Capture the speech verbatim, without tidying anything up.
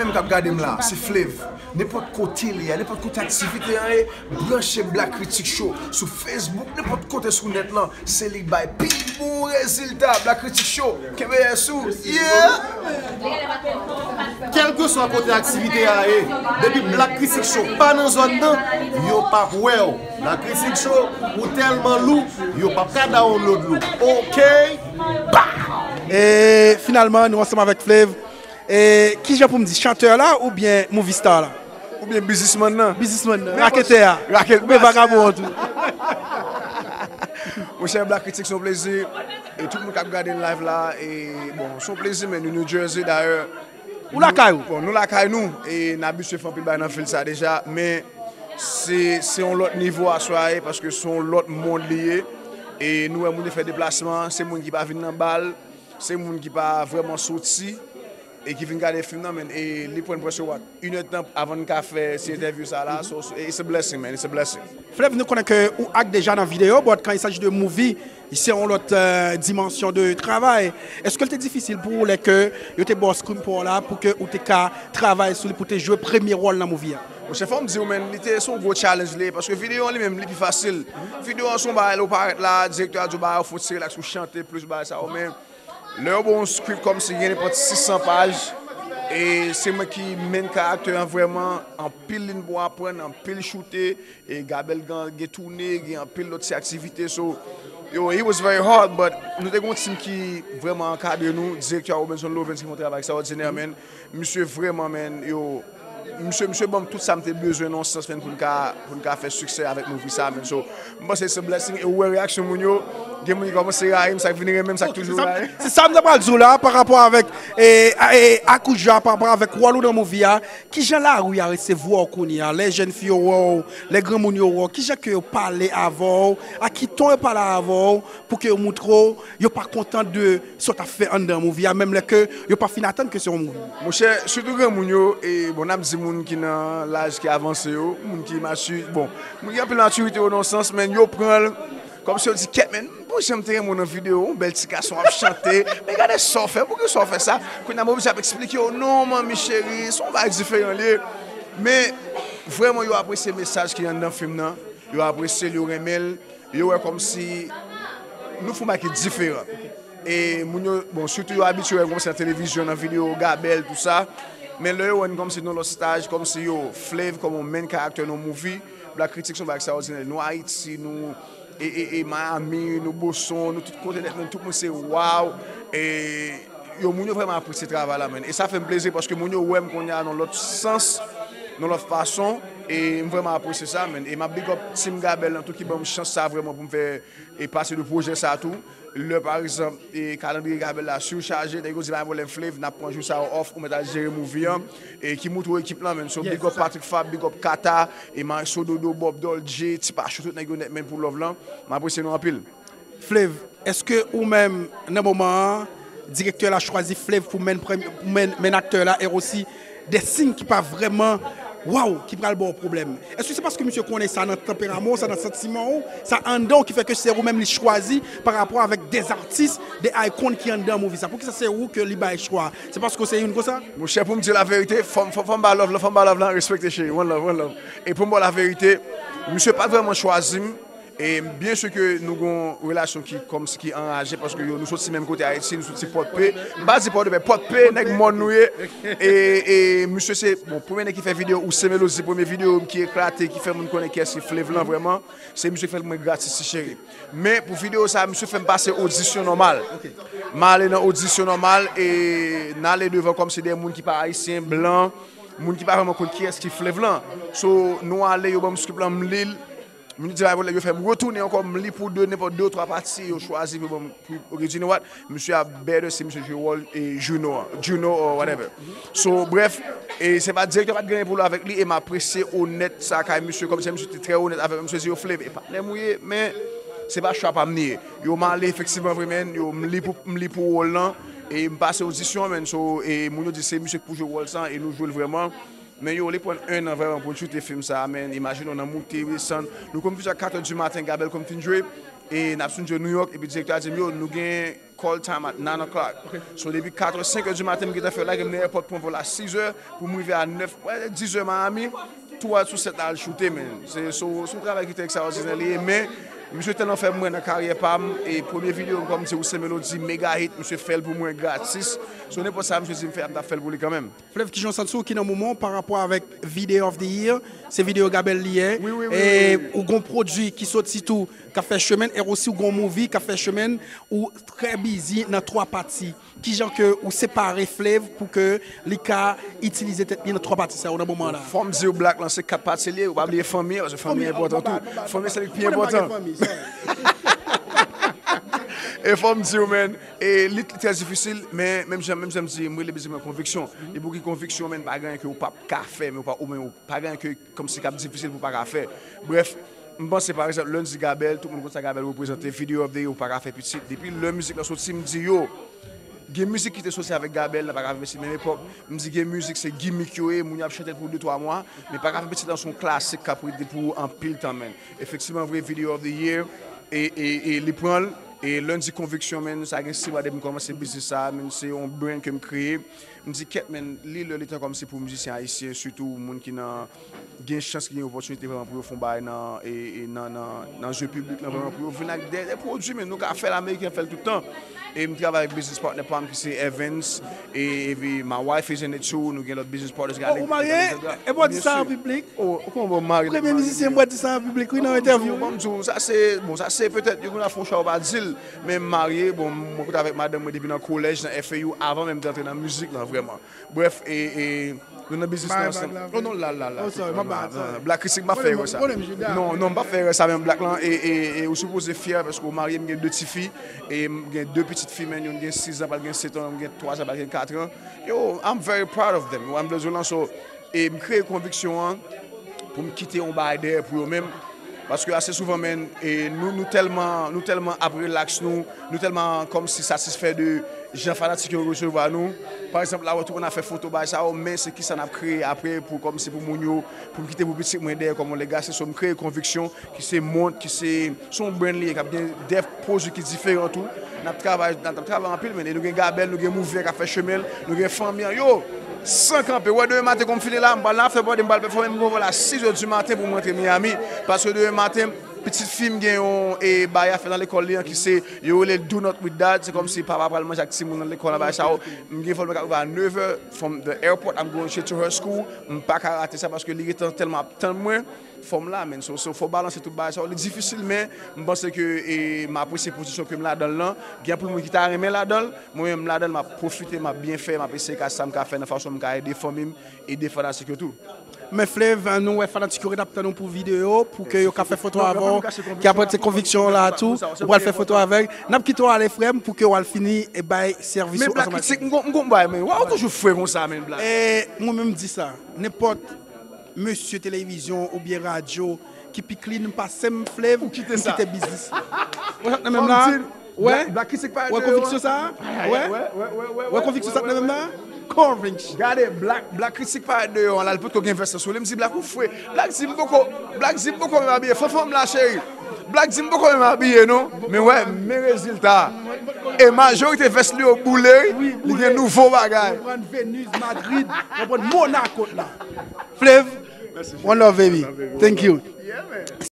Menm k ap gade m la, se Flav. Nenpòt kote li ye, nenpòt kote aktivite an ye, branche Black Critic Show sou Facebook, nenpòt kote sou nèt lan, se li k bay pi bon rezilta. Black Critic Show, kenbe yès ou. Yeah! Kèlkeswa kote aktivite a ye, depi Black Critic Show pa nan zòn nan, yo p ap wè w. Black Critic Show, ou tèlman lou, yo p ap ka download ou. Oke? E finalman, nou ansanm avèk Flav. E kijan pou m di, chantè la oubyen movie star la? Oubyen biznismann nan? Biznismann nan, raketè a. Raket Oubyen vagabon an tou? Monchè, Black Critic se yon plezi. E tout moun k ap gade live la, e bon, se yon plezi, men nou New Jersey dayè. Ou lakay ou? Bon, nou lakay nou, e n abitye fè anpil bagay nan vil sa deja, men se se yon lòt nivo aswè a ye, paske se yon lòt mond li ye. E nou wè moun yo fè deplasman, se moun ki pa vin nan bal, se moun ki pa vrèman soti e ki vin gade fim nan, men e li pran prèske what, inèdtan avan n ka fè ti entèvyou sa la. So, so, it's a blessing, man, it's a blessing. Flav, nou konnen ke ou ak deja nan videyo, but quand il s'agit de movie, se yon lòt euh, dimansyon de travay. Èske l te difisil pou ou lè ke yo te ba w script pou w la pou ke ou te ka travay sou li pou te jwe premye wòl nan movie a? Monchè, fò m di w, men li te se yon gwo challenge li ye, paske videyo an li menm li pi fasil. Videyo an se yon bagay lè w parèt la, direktè a di w bagay, ou fon ti relax, ou chante plis bagay sa yo, men lè yo ba w yon script kòmsi gen nenpòt sis san paj, e se mwen ki main character an vrèman, anpil liy pou w aprann, anpil choute, e Gabel gen, gen toune, gen anpil lòt ti aktivite, so yo, it was very hard, but nou te gen yon team ki vrèman ankadre nou, direktè a Robinson Lovens ki fè yon travay ekstraòdinè, men misye vrèman, men yo, misye, misye ban m tout sa m te bezwen nan yon sans, men pou n ka, pou n ka fè siksè avèk movie sa, men so, m panse it's a blessing, e ou wè reyaksyon moun yo, gen moun ki kòmanse rayi m, sa k vin renmen m, sa k toujou rayi. Se sa m ta pral di w la, pa rapò avèk e, e, Akouja, pa rapò avèk wòl ou nan movie a, kijan lari a resevwa w kounye a? Lè jèn fi yo wè w, lè granmoun yo wè w, kijan ke yo pale avè w? A ki ton yo pale avè w pou ke yo moutre w yo pa kontan de sa w t ap fè anndan movie a, menm lè ke yo pa fin atann ke se yon movie? Monchè, sitou granmoun yo, e bon, n ap di moun ki nan laj ki avanse yo, moun ki mati, bon, moun ki gen anpil matirite yo nan yon sans, men yo pran l kòmsi yo di, kèt, men, bon, jan m te renmen w nan videyo, yon bèl ti gason ap chante, men gade sa w fè, poukisa w fè sa? Kounye a m oblije ap eksplike yo, non, manmi cheri, se yon bagay diferan li ye. Men, vrèman, yo apresye mesaj ki anndan fim nan, yo apresye l, yo renmen l, yo wè kòmsi nou fè yon bagay ki diferan. E moun yo, bon, sitou yo abitye wè m kòmsi nan televizyon, nan videyo, Gabel, tout sa. Men lè yo wè n kòmsi nan lòt staj, kòmsi yo, Flav kòm yon main character nan yon movie, Black Critic se yon bagay ekstraòdinè. Nou Ayiti, nou e, e, e Miami, nou Boston, nou tout kote nèt, men tout moun se wow. E yo, moun yo vrèman apresye travay la, men. E sa fè m plezi paske moun yo wè m kounye a nan lòt sans, nan lòt fason. E m vrèman apresye sa, men. E m ap big up Team Gabel lan tou ki ban m chans sa vrèman pou m fè e pase de pwojè sa tou. Lè, pa egzanp, e kalandriye Gabel la sichaje, nèg yo di pa gen pwoblèm, Flav, n ap pran jou sa yo off, ou mèt al jere movie an, e ki moutre w ekip lan, men. So, big up Patrick Fab, big up Kata, e Maestro Dodo, Bob Dolce, Ti Pachou, tout nèg yo nèt, men, pou love lan. M apresye nou anpil. Flav, èske ou menm, nan moman an, direktè la chwazi Flav pou main premye, pou main, main aktè la, e osi de siy ki pa vrèman, waw, ki pral ba w pwoblèm? Èske se paske misye konnen sa nan tanperaman w, sa nan santiman w, sa anndan w ki fè ke se ou menm li chwazi pa rapò avèk de artis, de icon ki anndan movie sa? Poukisa se ou ke li bay chwa? Se paske w se youn konsa? Monchè, pou m di w laverite, fò m, fò, fò m ba love lan, fò m ba love lan, respekte cheri, one love, one love. E pou m ba w laverite, misye pa t vrèman chwazi m, e byen si ke nou gon relasyon ki kòmsi ki anraje, paske yo, nou soti menm kote Ayiti, nou soti Pòdpe. M pa di Pòdepè, Pòdpe, nèg mòn nou ye. E, e misye se, bon, premye nèg ki fè videyo Ou Se Melozi, premye videyo m ki eklate, ki fè moun konnen kiyès ki Flav lan vrèman. Se misye ki fè l pou mwen gratis, ti cheri. Men pou videyo sa, misye fè m pase odisyon nòmal. M ale nan odisyon nòmal, e n ale devan kòmsi de moun ki pa ayisyen, blan, moun ki pa vrèman konn kiyès ki Flav lan. So, nou ale, yo ban m script lan, m li l. M di pa gen pwoblèm, yo fè m retounen ankò, m li pou de, nenpòt de ou twa pati, yo chwazi pou ban m, pou, ok, you know what? Misye ap better si misye jwe wòl e Juno an, Juno or whatever. So, brèf, e se pa direktè pa t gen anyen pou l avèk li, e m apresye onèt sa kay misye, kòmsi misye te trè onèt avèk mwen, misye di, yo, Flav, e patnè m ou ye, men se pa chwa pa m li ye. Yo, m ale efektivman vre, men yo, m li pou, m li pou wòl lan, e m pase odisyon, men, so, e moun yo di se misye ki pou jwe wòl sa, e nou jwe l vrèman. Men yo, li pran enn an vrèman pou n choute fim sa a, men imajine w nan moute, desann. Nou konn vin jwe a katè di maten, Gabel konn fin jwe. e n ap sou New York, epi direktè a di m, yo, nou gen call time at nine o'clock. So, depi katrè, senk è di maten, m gentan fè la, m nan airport pou m vòl a sizè, pou m rive a nèf, wè, dizè Miami, tou a sou sèt la al choute, men. Se, se, se yon travay ki te ekstraòdinè, li ye, men, misye tèlman fè mwen nan karyè pa m, e premye videyo m, kòm se ou se melodi, mega hit, misye fè l pou mwen gratis. So, nenpòt sa misye di m fè, m t ap fè l pou li kanmenm. Flèv, kijan w santi w ki nan moman w pa rapò avèk Video of the Year? Se videyo Gabel li ye. Wi, wi, wi, e wi, wi. Ou gon pwodui ki soti tou, k ap fè chemen, e osi ou gon movie k ap fè chemen, ou trè busy nan twa pati. Kijan ke ou separe Flèv pou ke li ka itilize tèt li nan twa pati sa yo nan moman la? Fò m di w, Black lan se kat pati li ye, ou pa bliye fanmi an, paske fanmi an enpòtan tou. Fanmi se li k pi enpòtan. E fò m di w, man, e li, li trè difisil, men menm jan, menm jan m di, m rele biznis mwen konviksyon. Depi w gen konviksyon, men pa gen anyen ke w p ap ka fè, men w pa, ou men w pa gen anyen ke kòmsi k ap difisil pou w pa ka fè. Brèf, m panse, pa egzanp, lè n di Gabel, tout moun konn sa Gabel reprezante, Video of the Year, ou pa ka fè pitit. Depi lè mizik lan soti, m di yo, gen mizik ki te soti avèk Gabel, nan pa ka fè pitit menm epòk. M di gen mizik, se gimmick yo ye, moun yo ap chante l pou de twa mwa, men pa ka fè pitit lan se yon klasik k ap rete pou anpil tan, man. Efektivman, vre, Video of the Year, e, e, e li pran l, e lè n di konviksyon, man, sa gen sis mwa depi m kòmanse biznis sa, man, se yon brand ke m kreye. M di, kèt, man, li lè li tan kòmsi pou mizisyen ayisyen, sitou moun ki nan, gen chans, ki gen opòtinite vrèman pou yo fè yon bagay nan, e, e nan, nan, nan zye piblik lan, vrèman pou yo vin ak de, de pwodui, man, nou ka fè l, ameriken fè l tout tan. E m travay avèk business partner pa m ki se Evans, e, e my wife is in it too, nou gen lòt business partners ki ale. Ou marye? E pa w di sa an piblik? Oh, kòman bon, m marye? Premye mizisyen m wè di sa an piblik, wi, nan entèvyou. Bon, m di w, sa se, bon, sa se petèt, yo konn ap fè yon chwa, ou pa di l, men m marye, bon, mwen kote avèk madanm mwen depi nan kolèj, nan F A U, avan menm de antre nan mizik lan, vrèman. Brèf, e, e, nou nan biznis lan ansanm. Oh non, la, la, la. Oh, sorry, my bad, sorry. Black Critique, m pa fè erè sa. Non, non, m pa fè erè sa, men Black lan, e, e, e, ou sipoze fyè, paske ou marye, m gen de tifi, e m gen de pitit fi, men youn gen sis an, pral gen sèt an, youn gen twa an, pral gen kat an. Yo, I'm very proud of them. Ou wè m vle di w lan, so, e m kreye konviksyon an pou m kite yon bagay dèyè pou yo menm. Paske ase souvan, men, e nou, nou tèlman, nou tèlman ap relax nou, nou tèlman kòmsi satisfè de jan fanatik yo resevwa nou. Pa egzanp, la, ou wè tout moun ap fè foto, bagay sa yo, men se kisa n ap kreye apre pou, kòmsi pou moun yo, pou m kite pou pitit mwen dèyè kòm yon legacy. So, m kreye konviksyon ki se mont, ki se, se yon brand li ye, k ap gen de pwodui ki diferan tou. N ap travay, n ap travay anpil, men, e nou gen Gabel, nou gen Mouvè k ap fè chemen l, nou gen fanmi an. Yo, san kanpe, wè, demen maten, kon m fini la, m pral nan afè bòde, m pral pèfòme, m gen yon vòl a sis è di maten pou m rantre Miami, paske demen maten, pitit fi m gen yon, e, bagay a fè nan lekòl li an ki se, yo rele l Do Not With Dad, se kòmsi papa pral manje ak timoun nan lekòl an, bagay sa yo. M gen vòl mwen k ap rive a nèv è, from the airport, I'm going straight to her school, m pa ka rate sa paske li gentan tèlman ap tann mwen, fò m la, man. So, so, fò w balanse tout bagay sa yo, li difisil, men m panse ke, e, m apresye pozisyon ke m ladan l lan, gen anpil moun ki ta renmen ladan l, mwen menm m ladan l, m ap pwofite, m ap byen fè, m ap eseye ka sa m ka fè nan fason m ka ede fanmi m, ede fanatik yo tou. Men Flèv, nou wè fanatik yo ret ap tann ou pou videyo, pou ke yo ka fè foto avè w, ki ap pote konviksyon la tou, ou pral fè foto avè l. N ap kite w ale, frè m, pou ke w al fini e bay sèvis ou ansanm avèk. Men Black Critique, m gon, m gon bagay, men, wè w toujou fre konsa, men, Black. E, mwen menm di sa, nenpòt mesye televizyon oubyen radyo ki pi clean pase m, Flèv, m kite biznis. Ou sa nan menm la? Wè? Black Critique pa wè konviksyon sa? Wè? Wè konviksyon sa nan menm la? Conviction. Gade, Black, Black Critique parèt deyò an la, li potko gen vès lan sou li. M di, Black, ou fre. Black di m poko, Black di m poko menm abiye. Fanfan m la, cheri. Black di m poko menm abiye, non. Men wè, men rezilta. E majorite vès li yo boule, li gen nouvo bagay. Mwen pran Venise, Madrid, mwen pran Monaco la. Flèv, one love, baby. Thank you.